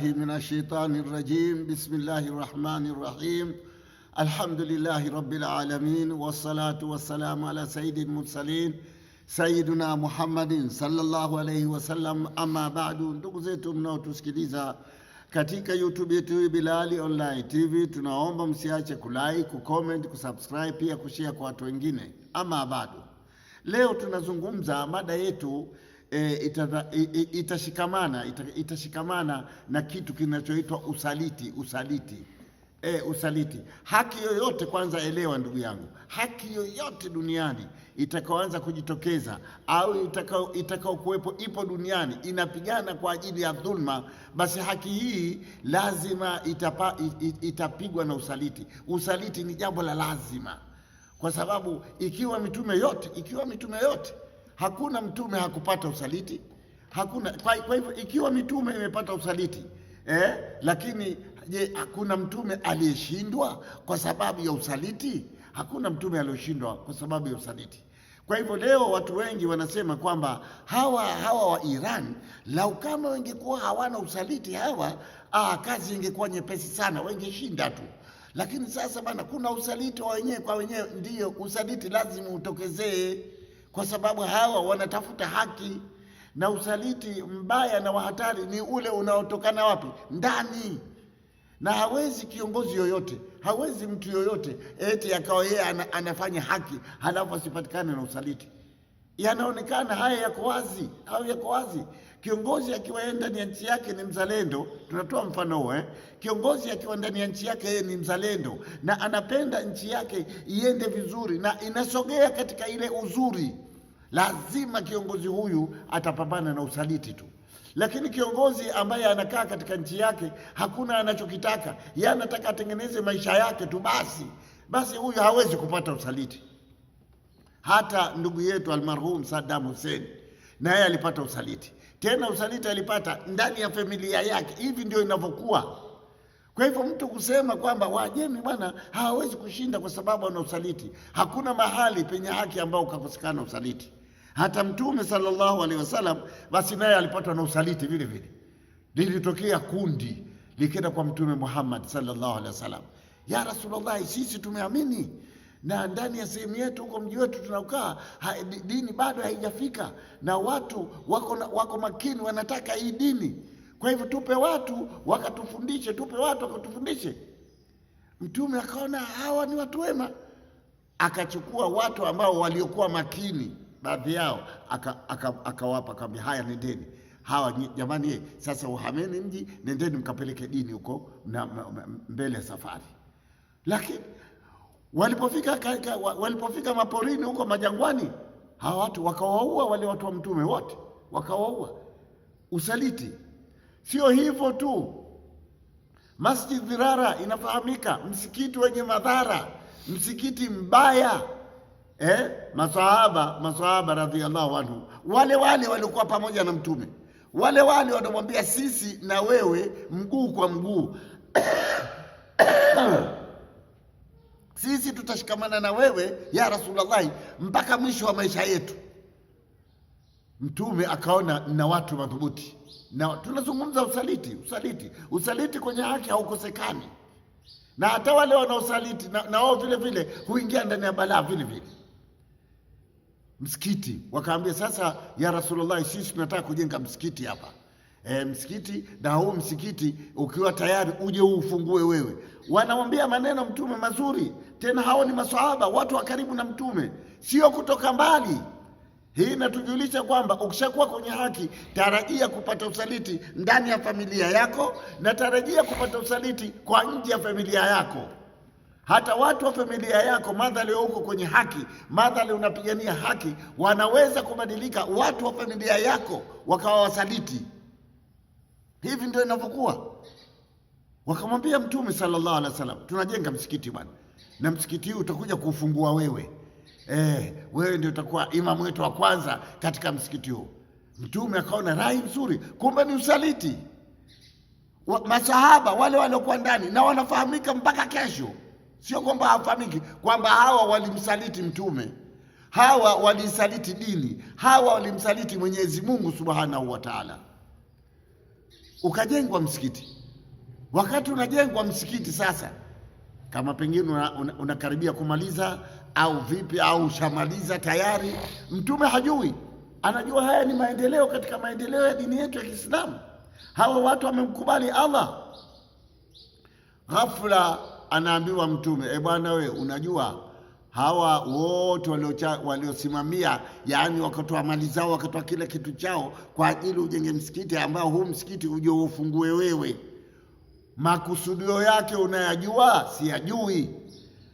billahi minash shaitani rajim. Bismillahi rahmani rahim. Alhamdulillahi rabbil alamin wassalatu wassalamu ala sayyidil mursalin sayyiduna Muhammadin sallallahu alayhi wasallam. Amma ba'du, ndugu zetu mnaotusikiliza katika YouTube yetu Bilali Online TV, tunaomba msiache kulike, kucomment, kusubscribe pia kushare kwa watu wengine. Ama bado, leo tunazungumza mada yetu itashikamana itashikamana na kitu kinachoitwa usaliti. Usaliti usaliti. Haki yoyote kwanza, elewa ndugu yangu, haki yoyote duniani itakaoanza kujitokeza au itakaokuwepo ipo duniani inapigana kwa ajili ya dhulma, basi haki hii lazima itapigwa na usaliti. Usaliti ni jambo la lazima, kwa sababu ikiwa mitume yote, hakuna mtume hakupata usaliti, hakuna. Kwa hivyo ikiwa mitume imepata usaliti lakini je, hakuna mtume aliyeshindwa kwa sababu ya usaliti? Hakuna mtume aliyoshindwa kwa sababu ya usaliti. Kwa hivyo leo watu wengi wanasema kwamba hawa wa Iran lau kama wangekuwa hawana usaliti hawa, kazi ingekuwa nyepesi sana, wangeshinda tu. Lakini sasa bana, kuna usaliti wa wenyewe kwa wenyewe. Ndiyo, usaliti lazima utokezee, kwa sababu hawa wanatafuta haki, na usaliti mbaya na wa hatari ni ule unaotokana wapi? Ndani. Na hawezi kiongozi yoyote, hawezi mtu yoyote eti akawa yeye anafanya haki halafu asipatikane na usaliti. Yanaonekana haya yako wazi, hayo yako wazi. Kiongozi akiwa yeye ndani ya nchi yake ni mzalendo, tunatoa mfano huo. Kiongozi akiwa ndani ya nchi yake yeye ni mzalendo na anapenda nchi yake iende vizuri na inasogea katika ile uzuri, lazima kiongozi huyu atapambana na usaliti tu. Lakini kiongozi ambaye anakaa katika nchi yake hakuna anachokitaka, yeye anataka atengeneze maisha yake tu basi, huyu hawezi kupata usaliti. Hata ndugu yetu almarhum Saddam Hussein naye alipata usaliti, tena usaliti alipata ndani ya familia yake. Hivi ndio inavyokuwa. Kwa hivyo mtu kusema kwamba Waajemi bwana hawawezi kushinda kwa sababu wana usaliti, hakuna mahali penye haki ambao ukakosekana usaliti. Hata Mtume sallallahu alaihi wasallam basi naye alipatwa na usaliti vile vile. Lilitokea kundi likenda kwa Mtume Muhammad sallallahu alaihi wasallam, ya Rasulullah, sisi tumeamini na ndani ya sehemu yetu huko mji wetu tunaokaa dini bado haijafika na watu wako makini, wanataka hii dini. Kwa hivyo tupe watu wakatufundishe, tupe watu wakatufundishe. Mtume akaona hawa ni watu wema, akachukua watu ambao waliokuwa makini baadhi yao akawapa, akamwambia haya, nendeni hawa jamani, sasa uhameni mji, nendeni mkapeleke dini huko mbele ya safari. Lakini walipofika maporini huko majangwani, hawa watu wakawaua wale watu wa mtume wote, wakawaua. Usaliti. Sio hivyo tu, Masjid Dhirara inafahamika, msikiti wenye madhara, msikiti mbaya. Masahaba radhiallahu anhu wale wale walikuwa pamoja na mtume, wale wale wanamwambia sisi na wewe mguu kwa mguu sisi tutashikamana na wewe ya Rasulullahi mpaka mwisho wa maisha yetu. Mtume akaona na watu madhubuti, na tunazungumza usaliti, usaliti, usaliti kwenye haki haukosekani, na hata wale wanaosaliti na wao vile vile huingia ndani ya balaa vile vile. Msikiti wakaambia, sasa ya Rasulullah, sisi tunataka kujenga msikiti hapa msikiti, na huu msikiti ukiwa tayari uje ufungue wewe. Wanamwambia maneno mtume mazuri, tena hao ni maswahaba, watu wa karibu na mtume, sio kutoka mbali. Hii inatujulisha kwamba ukishakuwa kwenye haki, tarajia kupata usaliti ndani ya familia yako na tarajia kupata usaliti kwa nje ya familia yako. Hata watu wa familia yako, madhali uko kwenye haki, madhali unapigania haki, wanaweza kubadilika watu wa familia yako wakawa wasaliti. Hivi ndio inavyokuwa. Wakamwambia Mtume sallallahu alaihi wasallam, tunajenga msikiti bwana, na msikiti huu utakuja kuufungua wewe. Wewe ndio utakuwa imamu wetu wa kwanza katika msikiti huu. Mtume akaona rai nzuri, kumbe ni usaliti. Masahaba wale waliokuwa ndani na wanafahamika mpaka kesho, sio kwamba hawafahamiki, kwamba hawa walimsaliti Mtume, hawa walisaliti dini, hawa walimsaliti Mwenyezi Mungu Subhanahu wa Ta'ala. Ukajengwa msikiti. Wakati unajengwa msikiti sasa, kama pengine unakaribia kumaliza au vipi, au ushamaliza tayari, Mtume hajui, anajua haya ni maendeleo katika maendeleo ya dini yetu ya Kiislamu. Hawa watu wamemkubali Allah. Ghafla anaambiwa Mtume, e bwana we, unajua hawa wote waliosimamia, yani wakatoa mali zao wakatoa kila kitu chao kwa ajili ujenge msikiti ambao huu msikiti uje ufungue wewe, makusudio yake unayajua? Siyajui.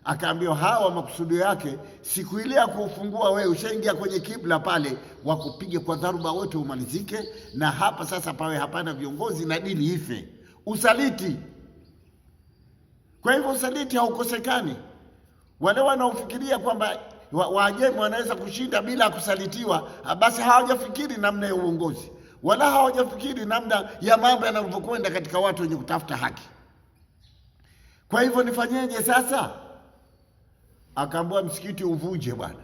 Akaambiwa hawa makusudio yake siku ile ya kuufungua wewe ushaingia kwenye kibla pale, wakupige kwa dharuba wote umalizike, na hapa sasa pawe hapana viongozi na dini ife. Usaliti. Kwa hivyo usaliti haukosekani. Wale wanaofikiria kwamba Waajemi wanaweza kushinda bila kusalitiwa, basi hawajafikiri namna ya uongozi wala hawajafikiri namna ya mambo yanavyokwenda katika watu wenye kutafuta haki. Kwa hivyo nifanyeje sasa? Akaambiwa msikiti uvunje bwana,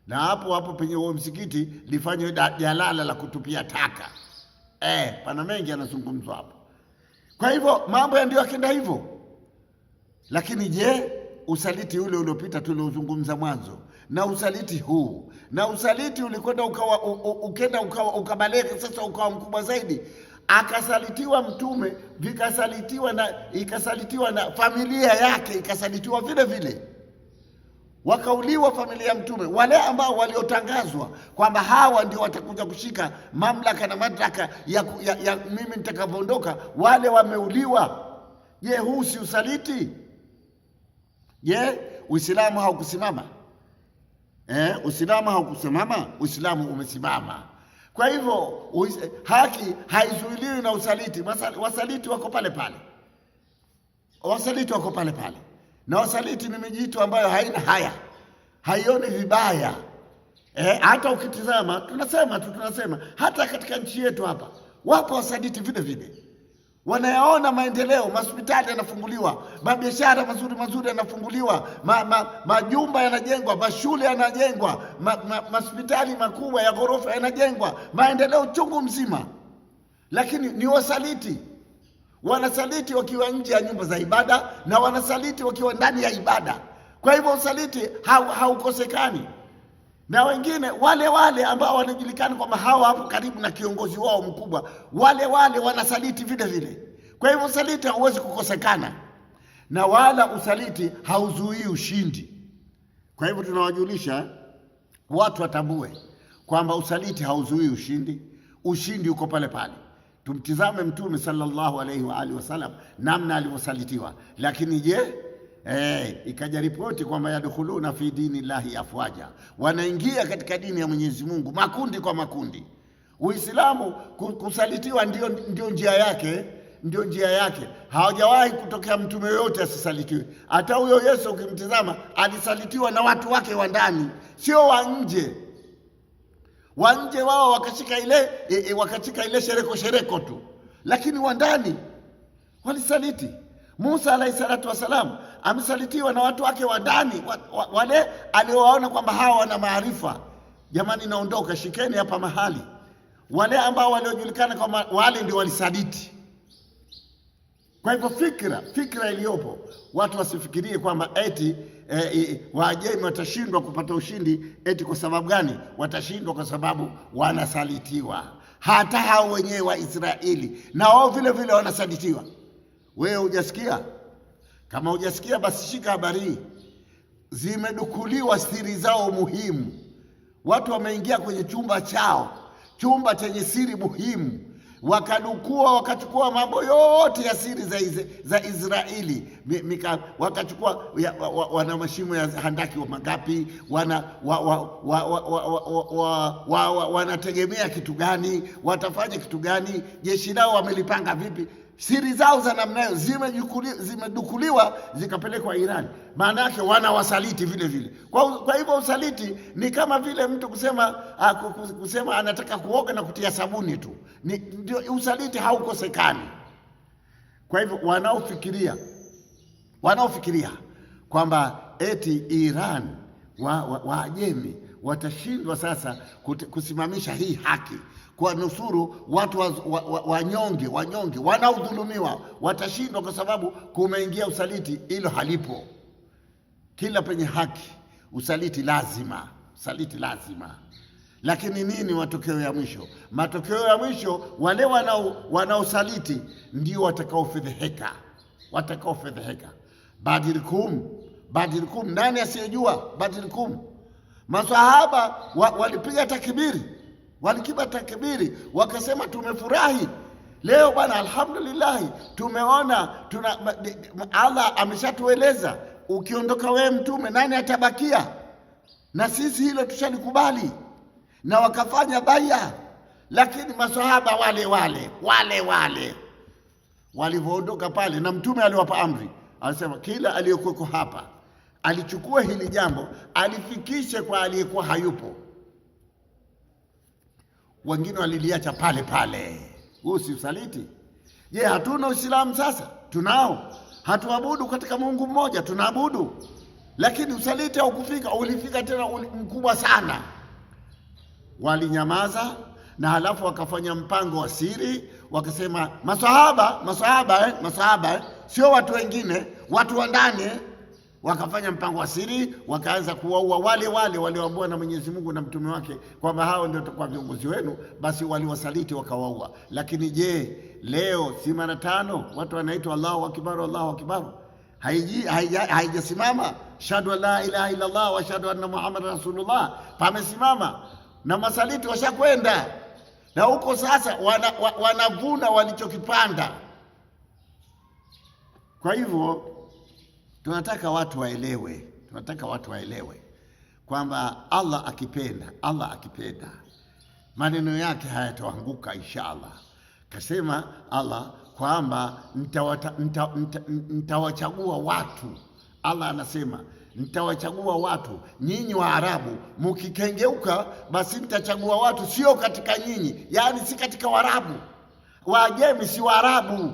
na hapo hapo penye huo msikiti lifanywe jalala la kutupia taka. Pana mengi yanazungumzwa hapo. Kwa hivyo mambo ndio yakenda hivyo. Lakini je, usaliti ule uliopita tuliozungumza mwanzo na usaliti huu na usaliti ulikwenda ukawa ukenda ukawa ukabaleka sasa ukawa mkubwa zaidi, akasalitiwa Mtume, vikasalitiwa na ikasalitiwa na familia yake ikasalitiwa vile vile, wakauliwa familia ya Mtume, wale ambao waliotangazwa kwamba hawa ndio watakuja kushika mamlaka na madaraka ya mimi nitakavyoondoka, wale wameuliwa. Je, huu si usaliti? Je, Uislamu haukusimama? Uislamu haukusimama? Uislamu umesimama. Kwa hivyo haki haizuiliwi na usaliti. Wasaliti wako pale pale, wasaliti wako pale pale, na wasaliti ni mijitu ambayo haina haya, haioni vibaya. Hata ukitizama, tunasema hata katika nchi yetu hapa wapo wasaliti vile vile, wanayaona maendeleo, mahospitali yanafunguliwa, mabiashara mazuri mazuri yanafunguliwa, majumba yanajengwa, mashule yanajengwa, mahospitali makubwa ya ghorofa yanajengwa, maendeleo chungu mzima, lakini ni wasaliti. Wanasaliti wakiwa nje ya nyumba za ibada na wanasaliti wakiwa ndani ya ibada. Kwa hivyo usaliti haukosekani. Na wengine wale wale ambao wanajulikana kwamba hawa hapo karibu na kiongozi wao mkubwa, wale wale wanasaliti vile vile. Kwa hivyo usaliti hauwezi kukosekana, na wala usaliti hauzuii ushindi. Kwa hivyo tunawajulisha watu watambue kwamba usaliti hauzuii ushindi, ushindi uko pale pale. Tumtizame Mtume sallallahu alaihi wa alihi wasallam namna alivyosalitiwa. Lakini je, ikaja ripoti kwamba yadkhuluna fi dini llahi afwaja, wanaingia katika dini ya Mwenyezi Mungu makundi kwa makundi. Uislamu kusalitiwa ndio njia yake, ndio njia yake. Hawajawahi kutokea mtume yoyote asisalitiwe. Hata huyo Yesu ukimtizama alisalitiwa na watu wake wa ndani, sio wa nje. Wa nje wao wakashika ile wakashika ile shereko tu, lakini wa ndani walisaliti. Musa alayhi salatu wasalam amesalitiwa na watu wake wa ndani, wale aliowaona kwamba hawa wana maarifa. Jamani, naondoka, shikeni hapa mahali. Wale ambao waliojulikana kwamba wale ndio walisaliti. Kwa hivyo fikra iliyopo, watu wasifikirie kwamba eti Waajemi watashindwa kupata ushindi eti kwa sababu gani? Watashindwa kwa sababu wanasalitiwa. Hata hao wenyewe wa Israeli na wao vile vile wanasalitiwa. Wewe hujasikia? Kama hujasikia basi shika habari hii. Zimedukuliwa siri zao muhimu. Watu wameingia kwenye chumba chao, chumba chenye siri muhimu, wakadukua, wakachukua mambo yote ya siri za Israeli. Wakachukua wana mashimo ya handaki wa mangapi, wanategemea kitu gani, watafanya kitu gani, jeshi lao wamelipanga vipi. Siri zao za namna hiyo zimedukuliwa zikapelekwa Iran. Maana yake wanawasaliti vile vile. Kwa hivyo usaliti ni kama vile mtu kusema kusema anataka kuoga na kutia sabuni tu. Ndio usaliti haukosekani. Kwa hivyo wanaofikiria kwamba eti Iran Waajemi Watashindwa sasa kusimamisha hii haki, kuwanusuru watu wanyonge, wanyonge wanaodhulumiwa. Watashindwa kwa sababu kumeingia usaliti. Hilo halipo. Kila penye haki usaliti lazima, usaliti lazima. Lakini nini matokeo ya mwisho? Matokeo ya mwisho, wale wanaosaliti ndio watakaofedheheka, watakaofedheheka. Badilkum, badilkum, nani asiyejua badilkum? Masahaba walipiga takbiri, walikiba takbiri, wakasema tumefurahi leo bwana, alhamdulillah, tumeona tuna, Allah ameshatueleza ukiondoka wewe mtume, nani atabakia? Na sisi hilo tushalikubali, na wakafanya baya. Lakini masahaba wale wale wale wale walivyoondoka pale, na mtume aliwapa amri, alisema kila aliyekuweko hapa alichukua hili jambo alifikishe kwa aliyekuwa hayupo. Wengine waliliacha pale pale. Huu si usaliti? Je, hatuna Uislamu sasa? Tunao. Hatuabudu katika Mungu mmoja? Tunaabudu. Lakini usaliti haukufika, ulifika tena mkubwa sana. Walinyamaza na halafu wakafanya mpango wa siri, wakasema masahaba, masahaba, masahaba, sio watu wengine, watu wa ndani. Wakafanya mpango wa siri, wakaanza kuwaua wale wale walioambiwa na Mwenyezi Mungu na mtume wake kwamba hao ndio watakuwa viongozi wenu, basi waliwasaliti wakawaua. Lakini je, leo si mara tano watu wanaitwa Allahu akbar, Allahu akbar, haijasimama shahadu an la ilaha illa Allah wa shahadu anna Muhammadan rasulullah, pamesimama na masaliti washakwenda na huko sasa wanavuna walichokipanda. Kwa hivyo tunataka watu waelewe, tunataka watu waelewe kwamba Allah akipenda, Allah akipenda maneno yake hayatoanguka inshallah. Kasema Allah kwamba nitawachagua watu. Allah anasema nitawachagua watu, nyinyi Waarabu mkikengeuka, basi nitachagua watu sio katika nyinyi, yaani si katika Waarabu. Waajemi si Waarabu,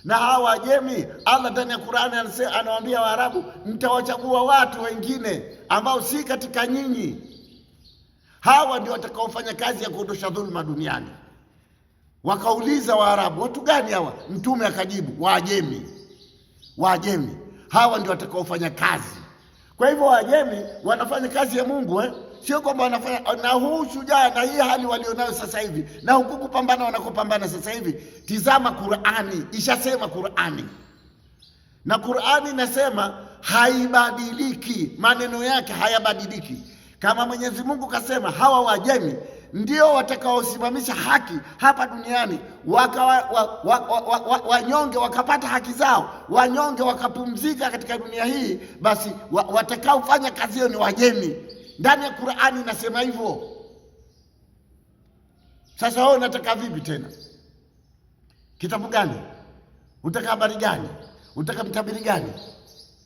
na hawa Waajemi Allah ndani ya Qur'ani anawaambia Waarabu, nitawachagua watu wengine ambao si katika nyinyi. Hawa ndio watakaofanya kazi ya kuondosha dhulma duniani. Wakauliza Waarabu, watu gani hawa? Mtume akajibu, Waajemi. Waajemi hawa ndio watakaofanya kazi. Kwa hivyo Waajemi wanafanya kazi ya Mungu, eh? Sio kwamba wanafanya na huu shujaa na hii hali walionayo sasa hivi na huku kupambana wanakopambana sasa hivi. Tizama Qur'ani, ishasema Qur'ani, na Qur'ani inasema haibadiliki, maneno yake hayabadiliki. Kama Mwenyezi Mungu kasema hawa Waajemi ndio watakaosimamisha haki hapa duniani, wanyonge wakapata haki zao, wanyonge wakapumzika katika dunia hii, basi watakaofanya kazi hiyo ni Wajemi. Ndani ya Qur'ani inasema hivyo. Sasa wewe unataka vipi tena? Kitabu gani? Unataka habari gani? Unataka mtabiri gani?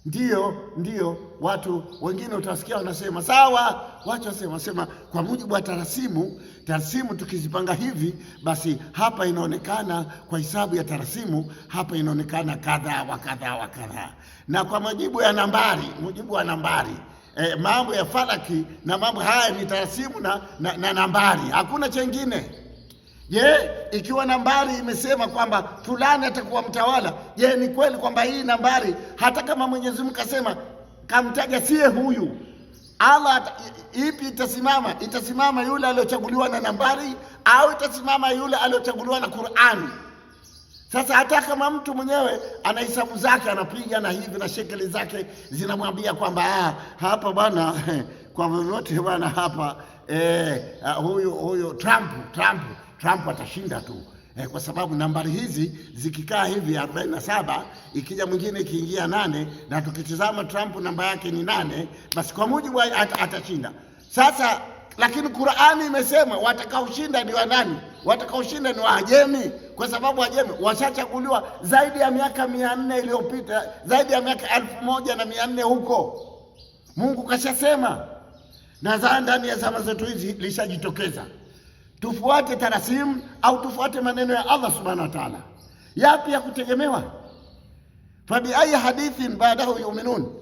Ndiyo, ndiyo, watu wengine utasikia wanasema sawa, wacha wasema kwa mujibu wa tarasimu, tarasimu tukizipanga hivi basi hapa inaonekana kwa hisabu ya tarasimu hapa inaonekana kadha wa kadha wa kadha, na kwa mujibu ya nambari, mujibu wa nambari mambo ya falaki na mambo haya ni tarasimu na nambari, hakuna chengine. Je, ikiwa nambari imesema kwamba fulani atakuwa mtawala, je, ni kweli kwamba hii nambari hata kama Mwenyezi Mungu kasema kamtaja siye huyu Allah, ipi itasimama? Itasimama yule aliyochaguliwa na nambari au itasimama yule aliyochaguliwa na Qur'ani? Sasa hata kama mtu mwenyewe ana hisabu zake anapiga na hivi na shekeli zake zinamwambia kwamba hapa bwana kwa vyovyote bwana hapa huyu Trump atashinda tu kwa sababu nambari hizi zikikaa hivi 47 ikija mwingine ikiingia 8 na tukitizama Trump namba yake ni 8, basi kwa mujibu atashinda. Sasa lakini Qur'ani imesema watakaoshinda ni wanani? Watakaoshinda ni Waajemi, kwa sababu Waajemi washachaguliwa zaidi ya miaka 400 iliyopita, zaidi ya miaka 1400 huko. Mungu kashasema, na ndani ya zama zetu hizi lishajitokeza. Tufuate tarasimu au tufuate maneno ya Allah subhanahu wa ta'ala? Yapi ya kutegemewa? Fabi ayi hadithin baadahu yuminun,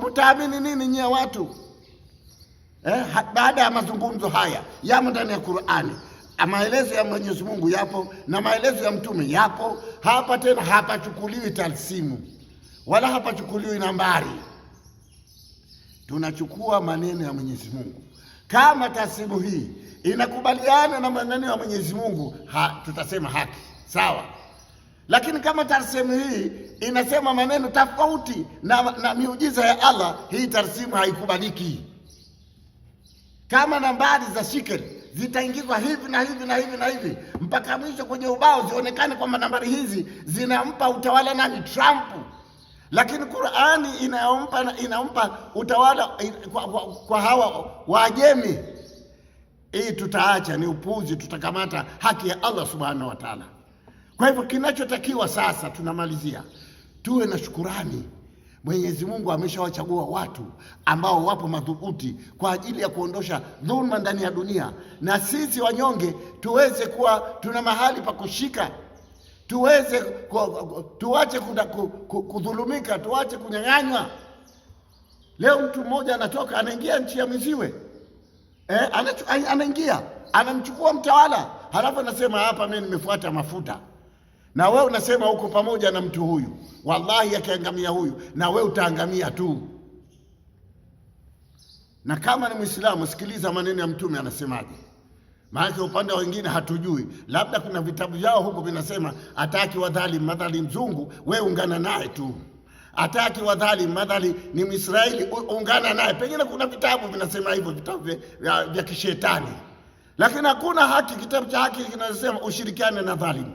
mtaamini nini nyie watu? Baada ya mazungumzo haya yamo ndani ya Qur'ani, maelezo ya Mwenyezi Mungu yapo na maelezo ya Mtume yapo. Hapa tena hapachukuliwi talsimu wala hapachukuliwi nambari, tunachukua maneno ya Mwenyezi Mungu. Kama talsimu hii inakubaliana na maneno ya Mwenyezi Mungu, tutasema haki sawa, lakini kama tarsimu hii inasema maneno tofauti na miujiza ya Allah, hii tarsimu haikubaliki. Kama nambari za shikeli zitaingizwa hivi na hivi na hivi na hivi mpaka mwisho kwenye ubao zionekane kwamba nambari hizi zinampa utawala nani? Trump. Lakini Qur'ani inampa utawala kwa hawa Waajemi. Hii tutaacha, ni upuzi, tutakamata haki ya Allah subhanahu wa ta'ala. Kwa hivyo kinachotakiwa sasa, tunamalizia, tuwe na shukurani. Mwenyezi Mungu ameshawachagua watu ambao wapo madhubuti kwa ajili ya kuondosha dhulma ndani ya dunia, na sisi wanyonge tuweze kuwa tuna mahali pa kushika, tuweze tuache kudhulumika, tuache kunyang'anywa. Leo mtu mmoja anatoka anaingia nchi ya mwenziwe, anaingia anamchukua mtawala, halafu anasema hapa mimi nimefuata mafuta, na wewe unasema uko pamoja na mtu huyu. Wallahi, akiangamia huyu na wewe utaangamia tu. Na kama ni Muislamu, sikiliza maneno ya Mtume anasemaje. Maana upande wengine hatujui, labda kuna vitabu vyao huko vinasema ataki wadhalim madhali mzungu, we ungana naye tu, ataki wadhalim madhali ni Mwisraeli, ungana naye. Pengine kuna vitabu vinasema hivyo, vitabu vya kishetani, lakini hakuna haki, kitabu cha haki kinasema ushirikiane na dhalimu.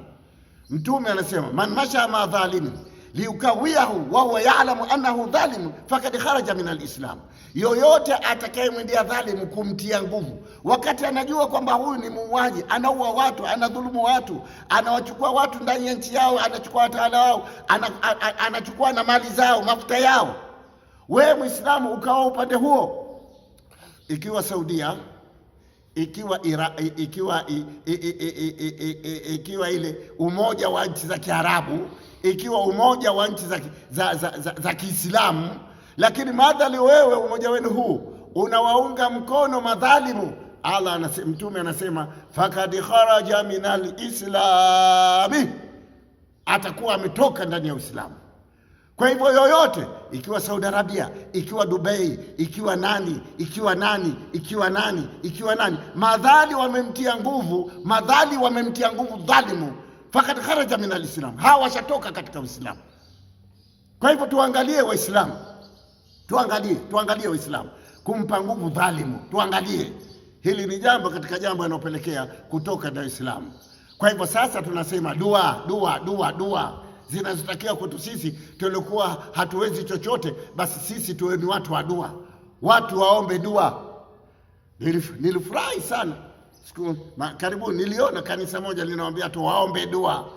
Mtume anasema man masha ma dhalimin liukawiyahu wa huwa ya'lamu annahu dhalimu fakad kharaja min alislam, yoyote atakayemwendea dhalimu kumtia nguvu wakati anajua kwamba huyu ni muuaji, anaua watu, anadhulumu watu, anawachukua watu ndani ya nchi yao, anachukua watawala wao, anachukua na mali zao, mafuta yao, wewe Muislamu ukawa upande huo, ikiwa Saudia, ikiwa ikiwa ile umoja wa nchi za Kiarabu, ikiwa umoja wa nchi za Kiislamu, lakini madhali wewe umoja wenu huu unawaunga mkono madhalimu, Allah anasema, Mtume anasema fakad kharaja minal islami, atakuwa ametoka ndani ya Uislamu. Kwa hivyo yoyote, ikiwa Saudi Arabia, ikiwa Dubai, ikiwa nani, ikiwa nani, ikiwa nani, ikiwa nani, madhali wamemtia nguvu, madhali wamemtia nguvu dhalimu, fakad kharaja min alislam, hawa washatoka katika Uislamu. Kwa hivyo tuangalie Waislamu, tuangalie Waislamu kumpa nguvu dhalimu, tuangalie hili ni jambo katika jambo yanayopelekea kutoka na Uislamu. Kwa hivyo sasa tunasema dua, dua, dua, dua zinazotakiwa kwetu sisi tulikuwa hatuwezi chochote, basi sisi tuwe ni watu wa dua, watu waombe dua. Nilifurahi sana siku karibuni niliona kanisa moja linawambia tu waombe dua,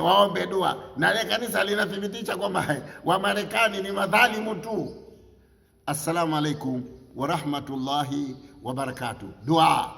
waombe dua, na ile kanisa linathibitisha kwamba Wamarekani ni madhalimu tu. Assalamu alaikum wa rahmatullahi wa barakatuh. Dua.